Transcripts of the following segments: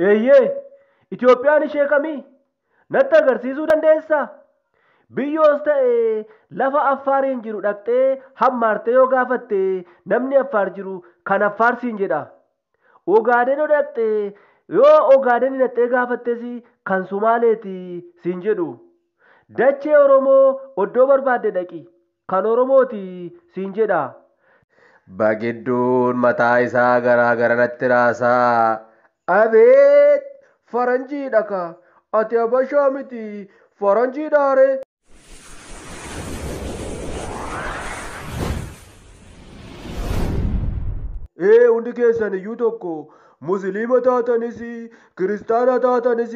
Eeyyee, Itoophiyaan ishee kamii? Natti agarsiisuu dandeessaa? Biyyoos ta'e lafa Affaariin jiru dhaqxee hammaartee yoo gaafatte namni Affaar jiru kan Affaar siin jedha. Ogaaden yoo dhaqxe yoo Ogaaden dhaqxee gaafattes kan Sumaaleeti siin jedhu. Dachee Oromoo oddoo barbaadde dhaqi kan Oromooti siin jedha. Bagidduun mataa isaa garaa garanatti raasaa. Abeet! Faranjiidha ka! Ati Habashaa miti faranjiidhaare! Ee hundi keessan iyyuu tokko musliima taatanis kiristaana taatanis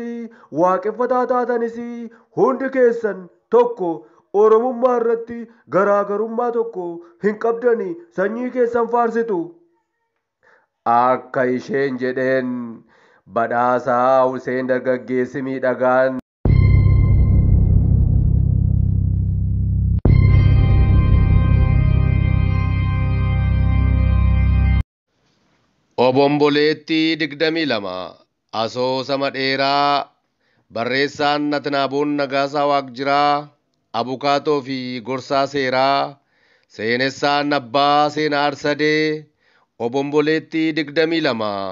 waaqeffataa taatanis hundi keessan tokko Oromummaa irratti garaagarummaa tokko hin qabdani sanyii keessan faarsitu. Akka isheen jedheen Badhaasaa Huseen dargaggeessi miidhagaan Obomboleettii 22 asoosama dheeraa barreessaan Natnaaboon Nagaasaa Waaqjiraa abukaatoo fi gorsaa seeraa seenessaan abbaa seenaa Arsadee Obomboleettii 22.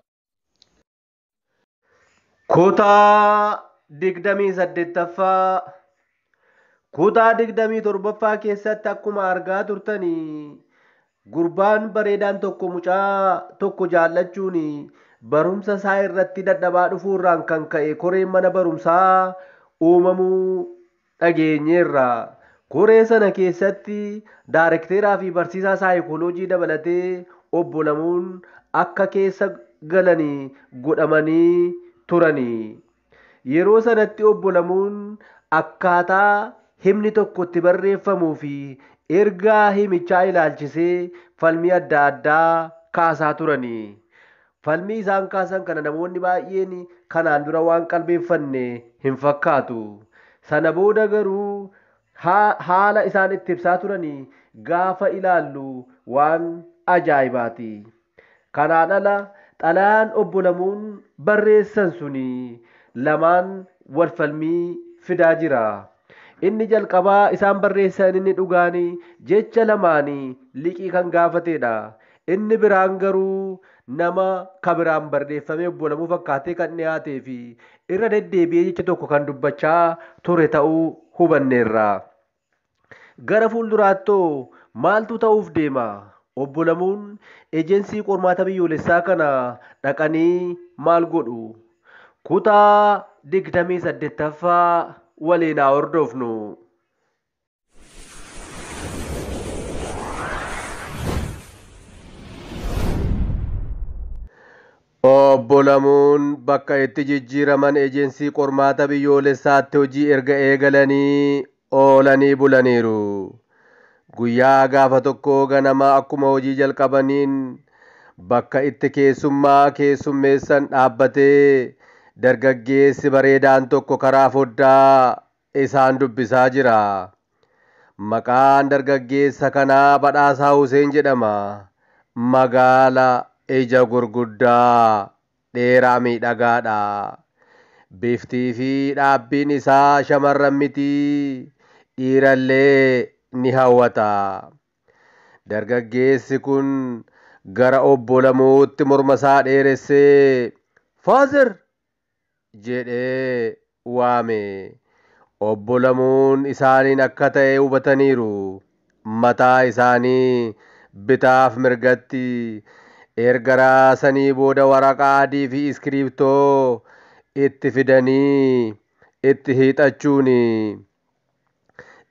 Kutaa 28ffaa Kutaa 27ffaa keessatti akkuma argaa turtanii gurbaan bareedaan tokko mucaa tokko jaallachuun barumsa isaa irratti dadhabaa dhufuurraan kan ka'e koreen mana barumsaa uumamuu dhageenyeerra. Koree sana keessatti daarekteeraa fi barsiisaa saayikooloojii dabalatee obbo Lamuun akka keessa galanii godhamanii turanii. Yeroo sanatti obbo Lamuun akkaataa himni tokko itti barreeffamuu fi ergaa himichaa ilaalchisee falmii adda addaa kaasaa turanii. Falmii isaan kaasan kana namoonni baay'een kanaan dura waan qalbeeffanne hin fakkaatu. Sana booda garuu haala isaan itti ibsaa turanii gaafa ilaallu waan ajaa'ibaati. Kanaan ala xalayaan obbo Lamuun barreessan suni lamaan wal falmii fidaa jira. Inni jalqabaa isaan barreessan inni dhugaanii jecha lamaanii liqii kan gaafatedha. Inni biraan garuu nama kabiraan barreeffamee obbo Lamuu fakkaatee kan dhiyaatee fi irra deddeebi'ee jecha tokko kan dubbachaa ture ta'uu hubanneerra. Gara fuulduraattoo maaltu ta'uuf deema? Obbo Lamuun ejensii qormaata biyyoolessaa kana dhaqanii maal godhu? Kutaa 28ffaa waliin haa hordofnu. Obbo Lamuun bakka itti jijjiiraman ejensii qormaata biyyoolessaatti hojii erga eegalanii oolanii bulaniiru. Guyyaa gaafa tokkoo ganama akkuma hojii jalqabaniin bakka itti keessummaa keessummeessan dhaabbatee dargaggeessi bareedaan tokko karaa foddaa isaan dubbisaa jira. Maqaan dargaggeessa kanaa Badhaasaa Huseen jedhama. Magaala ija gurguddaa dheeraa miidhagaadha. Biftii fi dhaabbiin isaa shamarran mitii dhiirallee ni hawwata. Dargaggeessi kun gara obbo Lamuutti morma isaa dheeressee Faazer jedhee waame. Obbo Lamuun isaaniin akka ta'e hubataniiru. Mataa isaanii bitaaf mirgatti erga raasanii booda waraqaa adii fi iskiriiptoo itti fidanii itti hiixachuuni.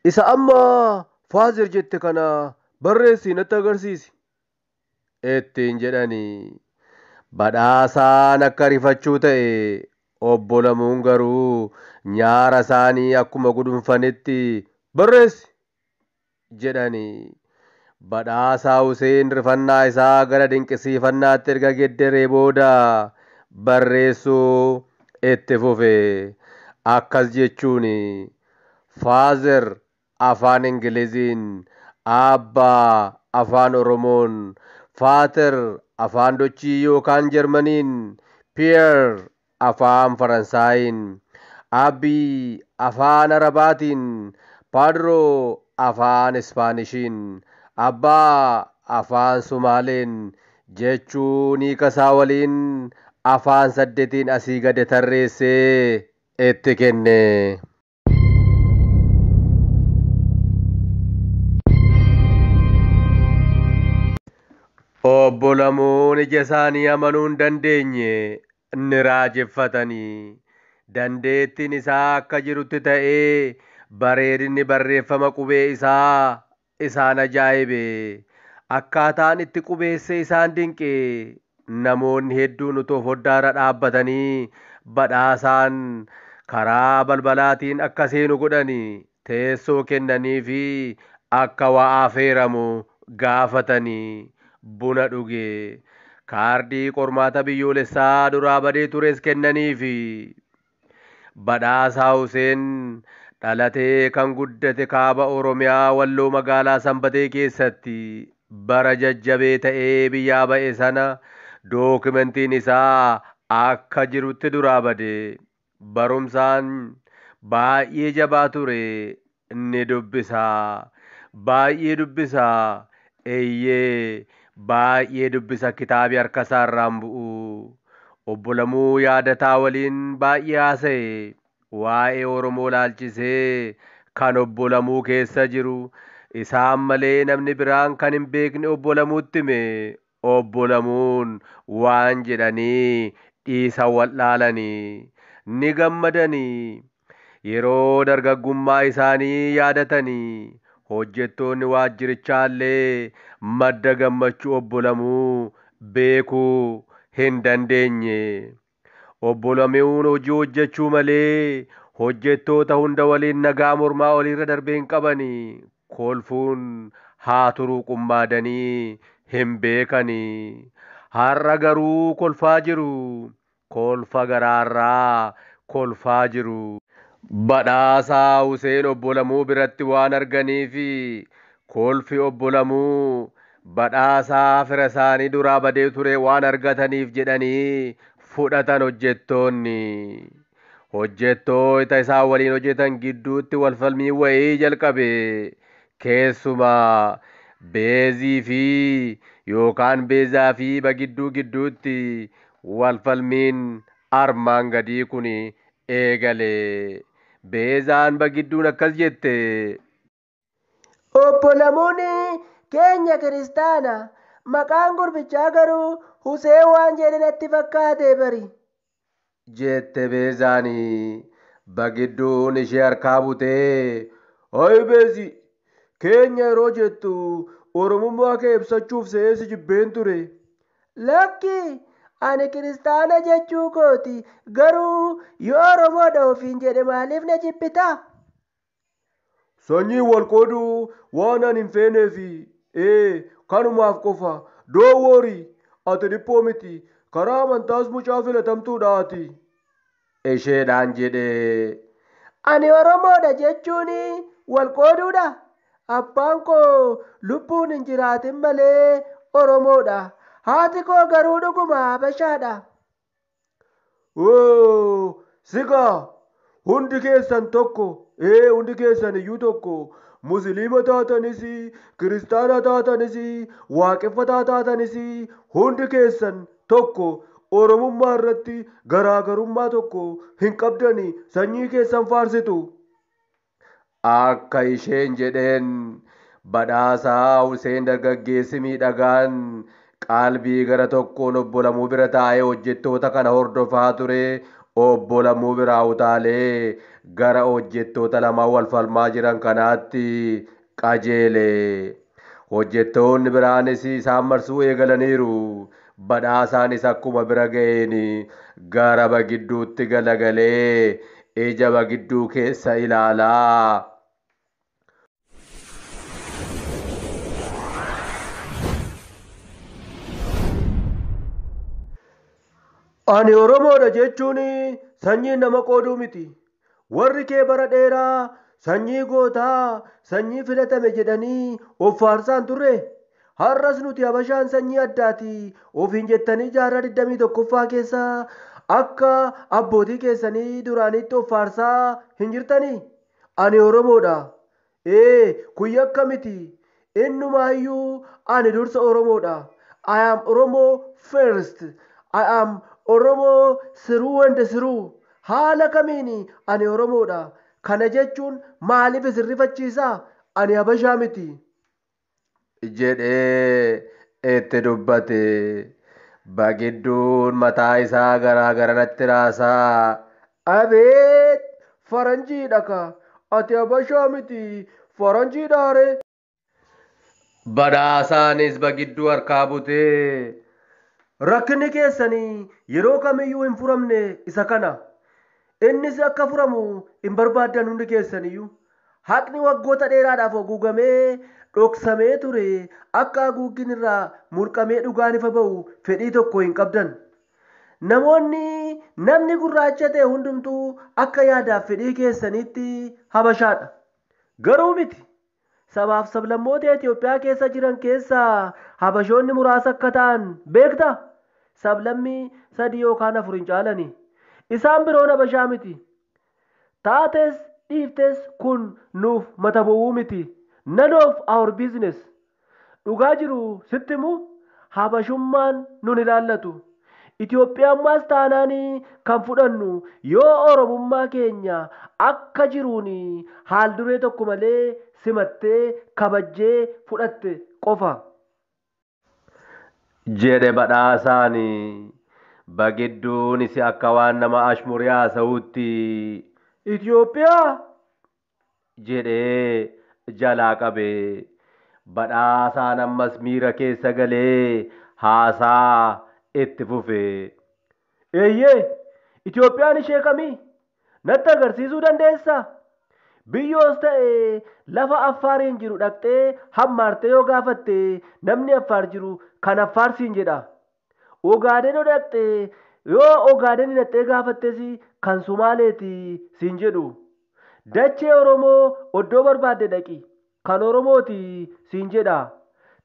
Isa amma Faazer jette kana barreessii natti agarsiisi ittiin jedhanii. Badhaasaan akka rifachuu ta'e obbo Lamuun garuu nyaara isaanii akkuma gudunfanitti barreessi jedhanii. Badhaasaa Huseen rifannaa isaa gara dinqisiifannaatti erga geddaree booda barreessuu itti fufe. Akkas jechuun Faazer afaan Ingiliziin, Abbaa afaan Oromoon, Faater afaan Dochii yookaan Jarmaniin, Piyeer afaan Faransaayiin, Abii afaan Arabaatiin, Paadroo afaan Ispaanishiin, Abbaa afaan Sumaaleen jechuun hiikasaa waliin afaan 8 asii gadi tarreessee itti kenne. Obbo Lamuun ija isaanii amanuu hin dandeenye, ni raajeffatanii. Dandeettiin isaa akka jirutti ta'ee bareedinni barreeffama qubee isaa isaan ajaa'ibe. Akkaataan itti qubeesse isaan dinqe. Namoonni hedduun utoo foddaarra dhaabbatanii badhaasaan karaa balbalaatiin akka seenu godhani teessoo kennanii fi akka waa affeeramu gaafatanii buna dhuge. Kaardii qormaata biyyoolessaa duraa badee tures kennaniifi. Badhaasaa Huseen dhalatee kan guddate kaaba Oromiyaa Walloo magaalaa Sanbatee keessatti bara jajjabee ta'ee biyyaa ba'e sana dookimentiin isaa akka jirutti duraa bade. Barumsaan baay'ee jabaa ture, ni dubbisa. Baay'ee dubbisa. Eeyyee, baay'ee dubbisa, kitaabi harka isaa irraan bu'u. Obbo Lamuu Yaadataa waliin baay'ee haasa'e. Waa'ee Oromoo laalchisee kan Obbo Lamuu keessa jiru isaan malee namni biraan kan hin beekne Obbo Lamuutti hime. Obbo Lamuun waan jedhanii dhiisa wal'aalanii ni gammadanii. Yeroo dargaggummaa isaanii yaadatanii hojjettoonni waajjirichaa illee madda gammachuu Obbo Lamuu beekuu hin dandeenye. Obbo Lamuun hojii hojjechuu malee hojjettoota hunda waliin nagaa mormaa oliirra darbee hin qabani. Kolfuun haa turuu qummaadanii hin beekani. Har'a garuu kolfaa jiru. Kolfa garaarraa kolfaa jiru. Badhaasaa Huseen Obbo Lamuu biratti waan arganiif kolfi Obbo Lamuu badhaasaa fira isaanii duraa badee ture waan argataniif jedhanii fudhatan hojjettoonni. Hojjettoota isaan waliin hojjetan gidduutti walfalmii wayii jalqabe. Keessumaa Beezii fi yookaan Beezaa fi Bagidduu gidduutti walfalmiin armaan gadii kun eegale. Beezaan Bagidduun akkas jette. Obbo Lamuun keenya kiristaana, maqaan gurbichaa garuu Huseen waan jedhe natti fakkaate bari. Jette Beezaani. Bagidduun ishee harkaa butee, "Hayi Beezi, keenya yeroo jettu Oromummaa kee ibsachuuf se'ee si jibbeen ture." Lakki, ani kiristaana jechuu kooti, garuu yoo Oromoodha ofiin jedhe maaliif na jibbita? Sanyii wal qooduu waan ani hin feeneefi. Kanumaaf qofa. Don't worry, ati dhiphoo miti. Karaa amantaas mucaa filatamtuudha ati. Isheedhaan jedhe. Ani Oromoodha jechuun wal qooduudha. Abbaan koo lubbuun hin jiraatin malee Oromoodha. Haati koo garuu dhuguma Habashaadha. Oo, sigaa hundi keessan tokko, hundi keessan iyyuu tokko. Musliima taatanis, kiristaana taatanis, waaqeffataa taatanis hundi keessan tokko. Oromummaa irratti garaagarummaa tokko hin qabdani, sanyii keessan faarsitu. Akka isheen jedheen Badhaasaa Huseen dargaggeessi miidhagaan qalbii gara tokkoon Obbo Lamuu bira taa'ee hojjettoota kana hordofaa ture. Obbo Lamuu biraa utaalee gara hojjettoota lama wal falmaa jiran kanaatti qajeele. Hojjettoonni biraanis isaan marsuu eegalaniiru. Badhaasaanis akkuma bira ga'een gara Bagidduutti galagalee ija Bagidduu keessa ilaalaa. Ani Oromoodha jechuun sanyii nama qooduu miti. Warri kee bara dheeraa sanyii gootaa, sanyii filatame jedhanii of faarsaan turre. Har'as nuti Habashaan sanyii addaati ofiin jettanii jaarraa 21ffaa keessa Akka abbootii keessanii duraanitti of faarsaa hin jirtanii? Ani Oromoodha. Ee, kun yakka miti. Innumaayyuu ani dursa Oromoodha. I am Oromo first. I am Oromo through and through. Haala kamiin ani Oromoodha. Kana jechuun maaliif isin rifachiisaa? Ani Habashaa miti. Jedhee itti dubbate. Bagidduun mataa isaa garaa garanatti raasaa. Abeet! Faranjiidha ka. Ati Habashaa miti. Faranjiidhaare. Badhaasaanis Bagidduu harkaa butee. Rakkinni keessanii yeroo kamiyyuu hin furamne isa kana. Innis akka furamu hin barbaaddan hundi keessaniyyuu. Haqni waggoota dheeraadhaaf haguugamee dhoksamee ture akka haguuggiin irraa mulqamee dhugaan ifa ba'u fedhii tokko hin qabdan. Namoonni namni gurraacha ta'e hundumtuu akka yaadaaf fedhii keessaniitti Habashaadha. Garuu miti. Sabaaf sablammoota Itoophiyaa keessa jiran keessaa Habashoonni muraasa akka ta'an beektaa? Sablammii 3 yookaan 4 hin caalani. Isaan biroon Habashaa miti. Taates dhiiftes kun nuuf mata bu'uu miti. None of our business. Dhugaa jiru sitti himu Habashummaan nun ilaallatu. Itoophiyummaas taanaan kan fudhannu yoo Oromummaa keenya akka jiruun haal duree tokko malee simattee kabajjee fudhatte qofa. Jedhe Badhaasaan. Bagidduunis akka waan nama ashmurii haasa'uutti Itoophiyaa jedhee jalaa qabe. Badhaasaan ammas miira keessa galee haasaa itti fufe. Eeyyee, Itoophiyaan ishee kamii? Natti agarsiisuu dandeessaa? Biyyoos ta'e lafa Affaariin jiru dhaqxee hammaartee yoo gaafatte namni Affaar jiru kan Affaar siin jedha. Ogaadeen yoo dhaqxee yoo Ogaadeen dhaqxee gaafattes kan Sumaaleeti siin jedhu. Dachee Oromoo oddoo barbaadde dhaqi kan Oromooti siin jedha.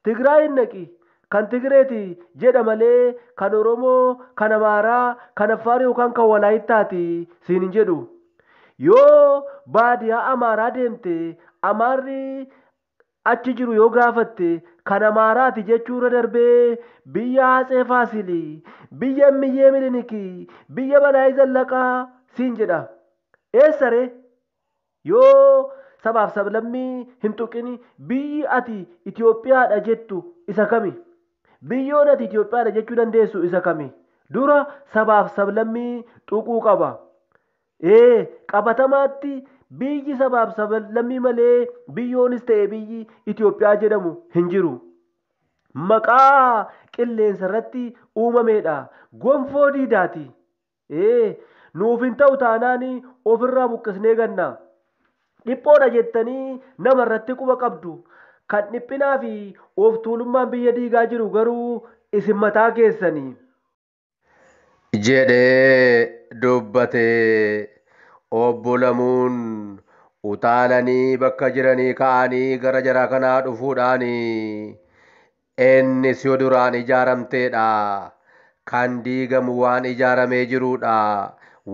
Tigraayin dhaqi kan Tigreeti jedha malee kan Oromoo, kan Amaaraa, kan Affaar yookaan kan Walaayittaati siin hin jedhu. Yoo baadiyaa Amaaraa deemte Amaarri achi jiru yoo gaafatte kan Amaaraati jechuurra darbee biyya Hatsee Faasilii, biyya Miyyee Milinikii, biyya Balaayii Zallaqaa siin jedha. Eessaree? Yoo sabaaf sablammii hin tuqin biyyi ati Itoophiyaadha jettu isa kami? Biyyoon ati Itoophiyaadha jechuu dandeessu isa kami? Dura sabaaf sablammii tuquu qaba. Ee, qabatamaatti biyyi sabaaf sablammii malee biyyoonis ta'e biyyi Itoophiyaa jedhamu hin jiru. Maqaa qilleensa irratti uumameedha. Gonfoo diidaati. Ee, nuuf hin ta'u taanaan ofirraa buqqisnee ganna. Dhiphoodha jettanii nama irratti quba qabdu. Kan dhiphinaa fi of tuulummaan biyya diigaa jiru garuu isin mataa keessanii. Jedhee dubbate. Obbo Lamuun utaalanii bakka jiranii ka'anii gara jara kanaa dhufuudhaan innis yoo duraan ijaaramteedha. Kan diigamu waan ijaaramee jiruudha.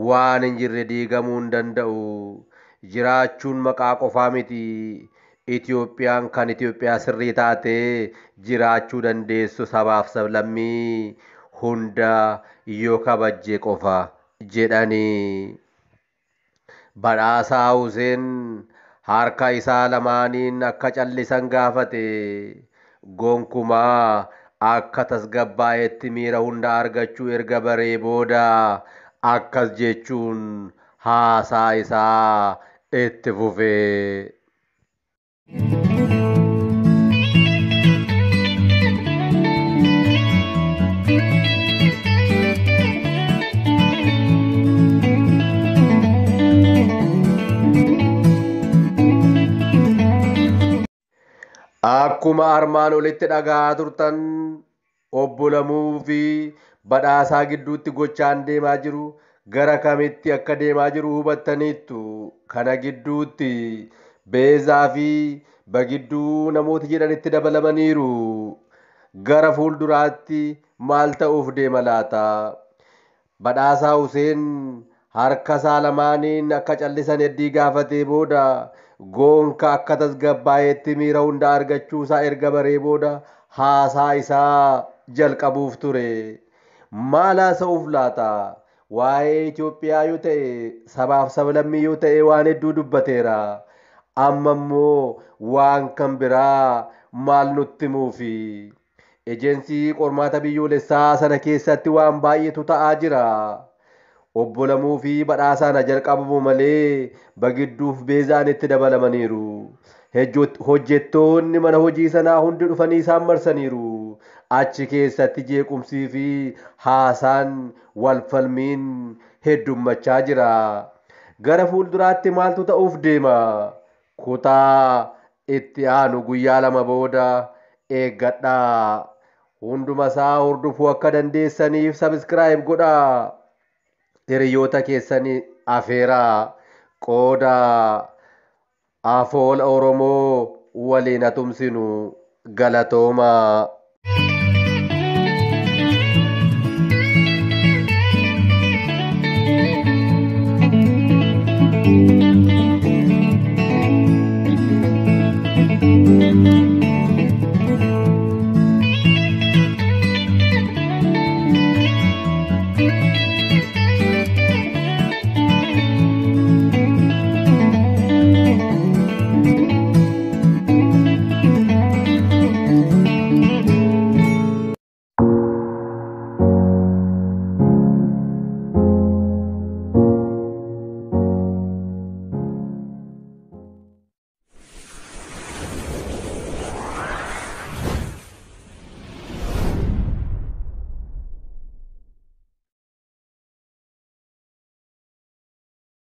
Waan hin jirre diigamuu hin danda'u. Jiraachuun maqaa qofaa miti. Itoophiyaan kan Itoophiyaa sirrii taatee jiraachuu dandeessu sabaaf sablammii hunda yoo kabajje qofa jedhanii. Badhaasaa Huseen harka isaa lamaaniin akka callisan gaafate. Gonkumaa akka tasgabbaa'etti miira hunda argachuu erga baree booda akkas jechuun haasaa isaa itti fufe. Akkuma armaan olitti dhaga'aa turtan obbo Lamuu fi Badhaasaa gidduutti gochaan deemaa jiru gara kamitti akka deemaa jiru hubattaniittu. Kana gidduutti Beezaa fi Bagidduu namoota jedhanitti dabalamaniiru. Gara fuulduraatti maal ta'uuf deema laata? Badhaasaa Huseen harka isaa lamaaniin akka callisan heddii gaafatee booda goonka akka tasgabbaa'eetti miira hunda argachuu isaa erga baree booda haasaa isaa jalqabuuf ture. Maal haasa'uuf laata? Waa'ee Itoophiyaa yoo ta'e, sabaaf sablammii yoo ta'e waan hedduu dubbateera. Amma immoo waan kan biraa maal nutti himuufi? Ejensii qormaata biyyoolessaa sana keessatti waan baay'eetu ta'aa jira. Obbo Lamuu fi Badhaasaan jalqabamu malee Bagidduuf Beezaan itti dabalamaniiru. Hojjettoonni mana hojii sanaa hundi dhufanii isaan marsaniiru. Achi keessatti jeequmsii fi haasaan wal falmiin heddummachaa jira. Gara fuulduraatti maaltu ta'uuf deema? Kutaa itti aanu guyyaa 2 booda eeggadhaa. Hunduma isaa hordofuu akka dandeessaniif sabiskiraayib godhaa. Hiriyoota keessanii afeeraa. Qooda afoola Oromoo waliin hatumsinu. Galatoomaa.